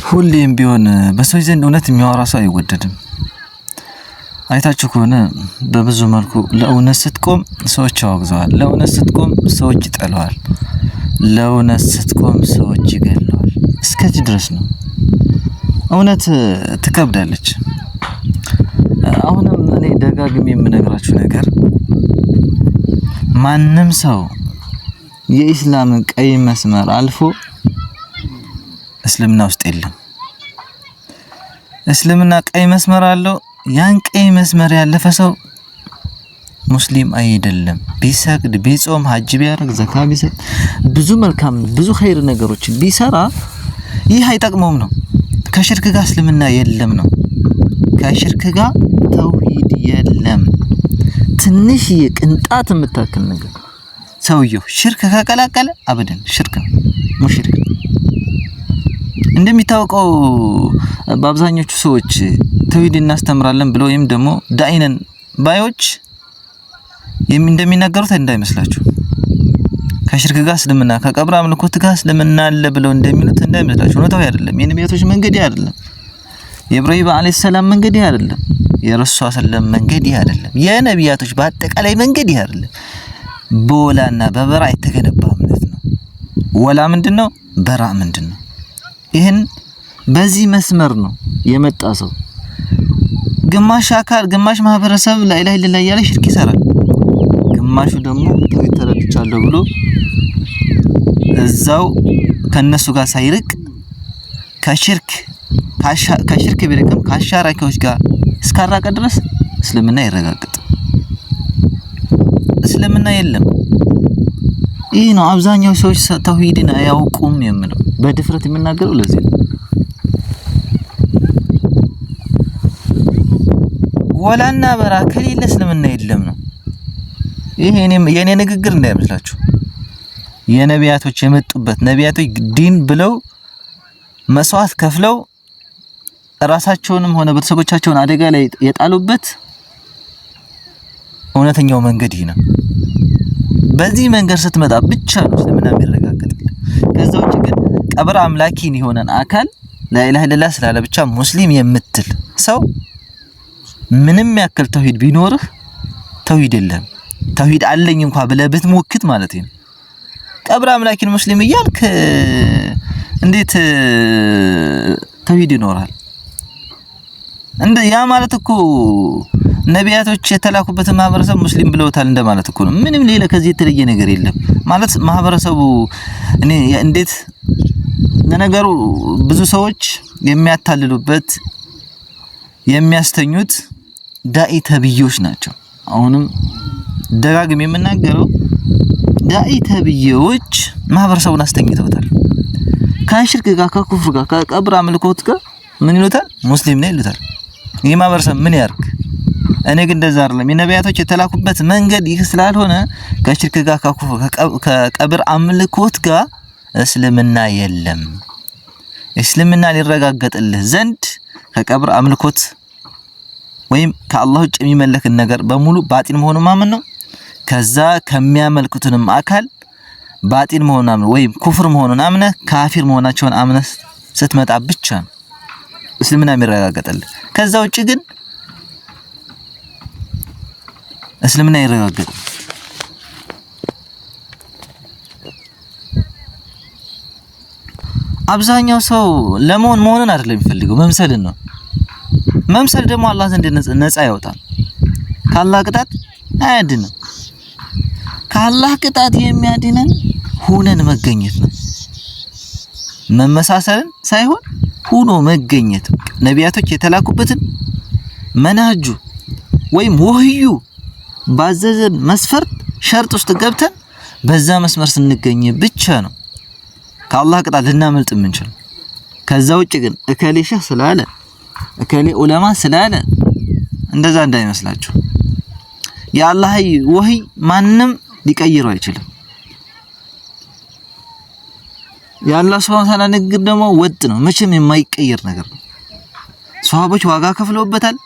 ሁሌም ቢሆን በሰዎች ዘንድ እውነት የሚያወራ ሰው አይወደድም። አይታችሁ ከሆነ በብዙ መልኩ ለእውነት ስትቆም ሰዎች ያወግዘዋል። ለእውነት ስትቆም ሰዎች ይጠለዋል። ለእውነት ስትቆም ሰዎች ይገለዋል። እስከዚህ ድረስ ነው። እውነት ትከብዳለች። አሁንም እኔ ደጋግሜ የምነግራችሁ ነገር ማንም ሰው የኢስላምን ቀይ መስመር አልፎ እስልምና ውስጥ የለም። እስልምና ቀይ መስመር አለው። ያን ቀይ መስመር ያለፈ ሰው ሙስሊም አይደለም። ቢሰግድ፣ ቢጾም፣ ሀጅ ቢያደርግ፣ ዘካ ቢሰጥ፣ ብዙ መልካም ብዙ ኸይር ነገሮችን ቢሰራ ይህ አይጠቅመውም ነው። ከሽርክ ጋር እስልምና የለም ነው። ከሽርክ ጋር ተውሂድ የለም። ትንሽዬ ቅንጣት የምታክል ነገር ሰውየው ሽርክ ከቀላቀለ አበደን ሽርክ ነው፣ ሙሽሪክ ነው። እንደሚታወቀው በአብዛኞቹ ሰዎች ተውሂድ እናስተምራለን ብለው ወይም ደግሞ ዳኢነን ባዮች እንደሚናገሩት እንዳይመስላችሁ ከሽርክ ጋር እስልምና ከቀብር አምልኮት ጋር እስልምና አለ ብለው እንደሚሉት እንዳይመስላችሁ። እውነታው አይደለም። የነቢያቶች መንገድ አይደለም። የኢብራሂም አለይሂ ሰላም መንገድ አይደለም። የረሱል ሰለም መንገድ አይደለም። የነቢያቶች በአጠቃላይ መንገድ አይደለም። በወላና በበራ የተገነባ እምነት ነው። ወላ ምንድነው? በራ ምንድነው? ይህን በዚህ መስመር ነው የመጣ ሰው ግማሽ አካል ግማሽ ማህበረሰብ ላኢላሀ ኢለላህ እያለ ሽርክ ይሰራል። ግማሹ ደግሞ ተውሂድ ተረድቻለሁ ብሎ እዛው ከነሱ ጋር ሳይርቅ ከሽርክ ከሽርክ ቢርቅም ከአሻራኪዎች ጋር እስካራቀ ድረስ እስልምና ይረጋግጥ እስልምና የለም። ይህ ነው አብዛኛው ሰዎች ተውሂድን አያውቁም የምለው በድፍረት የምናገረው ለዚህ ነው። ወላና በራ ከሌለ እስልምና የለም ነው። ይሄ የኔ ንግግር እንዳይመስላችሁ። የነቢያቶች የመጡበት ነቢያቶች ዲን ብለው መስዋዕት ከፍለው ራሳቸውንም ሆነ ቤተሰቦቻቸውን አደጋ ላይ የጣሉበት እውነተኛው መንገድ ይህ ነው። በዚህ መንገድ ስትመጣ ብቻ ነው እስልምና የሚረጋገጥልህ። ከዛ ውጭ ግን ቀብር አምላኪን የሆነን አካል ላኢላሀ ኢለላህ ስላለ ብቻ ሙስሊም የምትል ሰው ምንም ያክል ተውሂድ ቢኖርህ ተውሂድ የለህም። ተውሂድ አለኝ እንኳን ብለህ ብትሞክት ማለት ነው። ቀብር አምላኪን ሙስሊም እያልክ እንዴት ተውሂድ ይኖራል? እንደ ያ ማለት እኮ ነቢያቶች የተላኩበትን ማህበረሰብ ሙስሊም ብለውታል እንደማለት እኮ ነው። ምንም ሌላ ከዚህ የተለየ ነገር የለም ማለት ማህበረሰቡ እኔ እንዴት ለነገሩ ብዙ ሰዎች የሚያታልሉበት የሚያስተኙት ዳኢ ተብዬዎች ናቸው። አሁንም ደጋግም የምናገረው ዳኢ ተብዬዎች ማህበረሰቡን አስተኝተውታል። ከሽርክ ጋር፣ ከኩፍር ጋር፣ ከቀብር አምልኮት ጋር ምን ይሉታል? ሙስሊም ነው ይሉታል። ይህ ማህበረሰብ ምን ያርግ? እኔ ግን እንደዛ አይደለም። የነቢያቶች የተላኩበት መንገድ ይህ ስላልሆነ ከሽርክ ጋር፣ ከኩፍር፣ ከቀብር አምልኮት ጋር እስልምና የለም። እስልምና ሊረጋገጥልህ ዘንድ ከቀብር አምልኮት ወይም ከአላህ ውጭ የሚመለክን ነገር በሙሉ ባጢል መሆኑን ማመን ነው። ከዛ ከሚያመልኩትንም አካል ባጢል መሆኑን አምነህ ወይም ኩፍር መሆኑን አምነህ ካፊር መሆናቸውን አምነህ ስትመጣ ብቻ ነው እስልምና የሚረጋገጥልህ። ከዛ ውጭ ግን እስልምና አይረጋገጥም። አብዛኛው ሰው ለመሆን መሆንን አይደለም የሚፈልገው መምሰልን ነው። መምሰል ደግሞ አላህ ዘንድ ነፃ ያወጣል። ከአላህ ቅጣት አያድንም። ከአላህ ቅጣት የሚያድነን ሁነን መገኘት ነው። መመሳሰልን ሳይሆን ሁኖ መገኘት። ነቢያቶች የተላኩበትን መናጁ ወይም ወህዩ ባዘዘን መስፈርት ሸርጥ ውስጥ ገብተን በዛ መስመር ስንገኝ ብቻ ነው ከአላህ ቅጣት ልናመልጥ የምንችለው። ከዛ ውጭ ግን እከሌ ሸህ ስላለ እከሌ ዑለማ ስላለ እንደዛ እንዳይመስላችሁ። የአላህ ወህይ ማንም ሊቀይረው አይችልም። የአላህ ሱብሓነሁ ወተዓላ ንግግር ደግሞ ወጥ ነው፣ መቼም የማይቀየር ነገር ነው። ሰሃቦች ዋጋ ከፍለውበታል።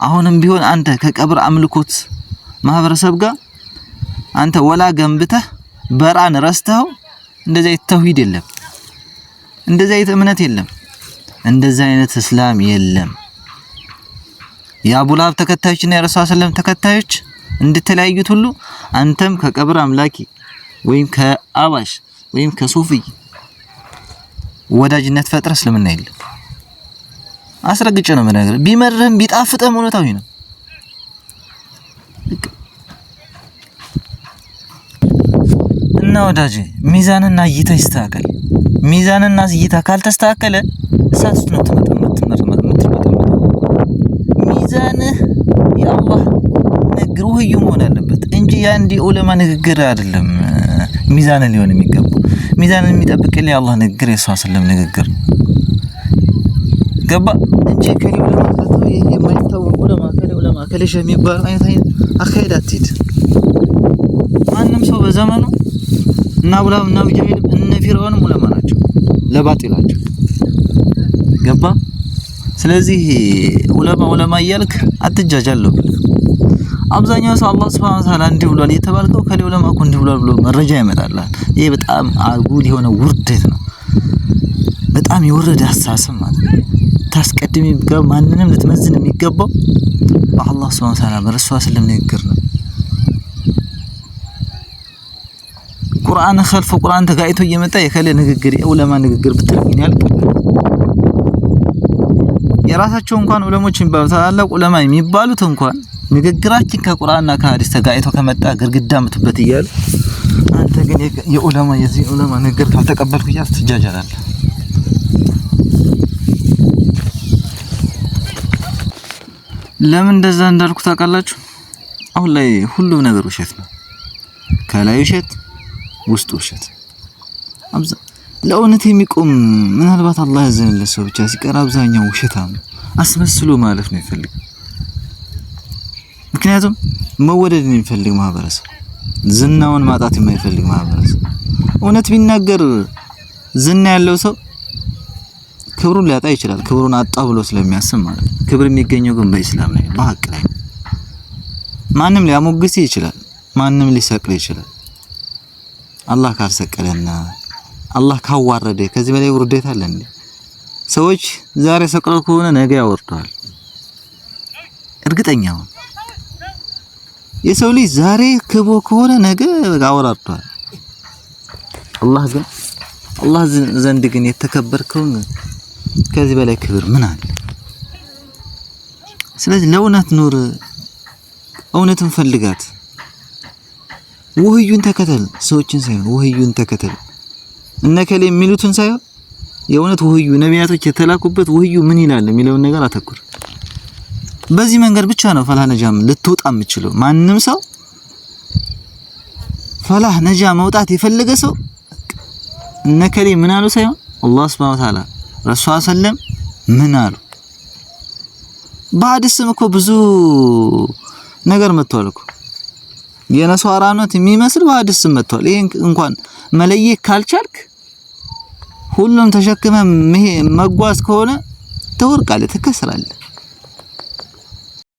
አሁንም ቢሆን አንተ ከቀብር አምልኮት ማህበረሰብ ጋር አንተ ወላ ገንብተህ በራን ረስተኸው እንደዚህ አይነት ተውሂድ የለም፣ እንደዚህ አይነት እምነት የለም። እንደዚህ አይነት እስላም የለም። የአቡ ለሀብ ተከታዮችና የረሱል ሰለም ተከታዮች እንደተለያዩት ሁሉ አንተም ከቀብር አምላኪ ወይም ከአባሽ ወይም ከሱፊ ወዳጅነት ፈጥረ እስልምና የለም። አስረግጬ ነው የምነግርህ። ቢመርህም ቢጣፍጥህም እውነታዊ ነው። እና ወዳጄ ሚዛንና እይታ ይስተካከል። ሚዛንና እይታ ካልተስተካከለ እሳት ውስጥ ነው የምትመጠመጠው። ሚዛንህ የአላህ ንግግር ወህዩ መሆን አለበት እንጂ የአንድ ዑለማ ንግግር አይደለም። ሚዛን ሊሆን የሚገባው ሚዛንን የሚጠብቅልህ የአላህ ንግግር የሷ ሰለም ንግግር ገባ እንጂ ከሌ ዑለማ የማይታወቅ ዑለማ ከሌ ዑለማ ከሌ ሸህ የሚባለው አይነት አይነት አካሄድ አትሂድ። ማንም ሰው በዘመኑ እና አቡ ለሀብ እና አቡ ጀሂልም እነ ፊርዓውንም ዑለማ ናቸው ለባጢላቸው ገባ። ስለዚህ ዑለማ ዑለማ እያልክ አትጃጃል ነው። አብዛኛው ሰው አላህ ሱብሓነሁ ወተዓላ እንዲህ ብሏል እየተባልከው ከሌ ዑለማ እኮ እንዲህ ብሏል ብሎ መረጃ ይመጣልሃል። ይሄ በጣም አጉል የሆነ ውርደት ነው። በጣም የወረደ አስተሳሰብ ማለት ነው። ታስቀድም የሚገባው ማንንም ልትመዝን የሚገባው በአላህ ሱብሓነሁ ወተዓላ በረሱል ሰለም ንግግር ነው። ቁርአን ኸልፎ ቁርአን ተጋይቶ እየመጣ የከሌ ንግግር የዑለማ ንግግር ብትል ግን ያልቅብህ። የራሳቸው እንኳን ዑለሞች የሚባሉት ታላላቅ ዑለማ የሚባሉት እንኳን ንግግራችን ከቁርአንና ከሐዲስ ተጋይቶ ከመጣ ግድግዳ ምቱበት እያሉ አንተ ግን የዑለማ የዚህ ዑለማ ንግግር ካልተቀበልኩ እያልክ ትጃጃላለህ። ለምን እንደዛ እንዳልኩ ታውቃላችሁ? አሁን ላይ ሁሉም ነገር ውሸት ነው። ከላይ ውሸት፣ ውስጥ ውሸት። ለእውነት የሚቆም ምናልባት አላህ ያዘንለት ሰው ብቻ ሲቀር አብዛኛው ውሸታም ነው። አስመስሎ ማለፍ ነው የሚፈልግ። ምክንያቱም መወደድን የሚፈልግ ማህበረሰብ፣ ዝናውን ማጣት የማይፈልግ ማህበረሰብ፣ እውነት ቢናገር ዝና ያለው ሰው ክብሩን ሊያጣ ይችላል። ክብሩን አጣ ብሎ ስለሚያስብ ማለት ነው። ክብር የሚገኘው ግን በኢስላም ላይ በሀቅ ላይ። ማንም ሊያሞግስ ይችላል፣ ማንም ሊሰቅል ይችላል። አላህ ካልሰቀለና አላህ ካዋረደ ከዚህ በላይ ውርደት አለ እንዴ? ሰዎች ዛሬ ሰቅለው ከሆነ ነገ ያወርደዋል። እርግጠኛ ሁን። የሰው ልጅ ዛሬ ክቦ ከሆነ ነገ አወራርደዋል። አላህ ግን አላህ ዘንድ ግን የተከበርከውን ከዚህ በላይ ክብር ምን አለ? ስለዚህ ለእውነት ኑር፣ እውነትን ፈልጋት፣ ውህዩን ተከተል። ሰዎችን ሳይሆን ውህዩን ተከተል። እነከሌ የሚሉትን ሳይሆን የእውነት ውህዩ ነቢያቶች የተላኩበት ውህዩ ምን ይላል የሚለውን ነገር አተኩር። በዚህ መንገድ ብቻ ነው ፈላህ ነጃም ልትወጣ የምችለው። ማንም ሰው ፈላህ ነጃ መውጣት የፈለገ ሰው እነከሌ ምን አሉ ሳይሆን አላህ ሱብሓነሁ ወተዓላ ረሱል ሰለም ምን አሉ። በሐዲስም እኮ ብዙ ነገር መጥቷል እኮ የነሷራነት የሚመስል በሐዲስ ስም መጥቷል። ይሄን እንኳን መለየት ካልቻልክ ሁሉም ተሸክመ መጓዝ ከሆነ ትወርቃለህ፣ ትከስራለህ።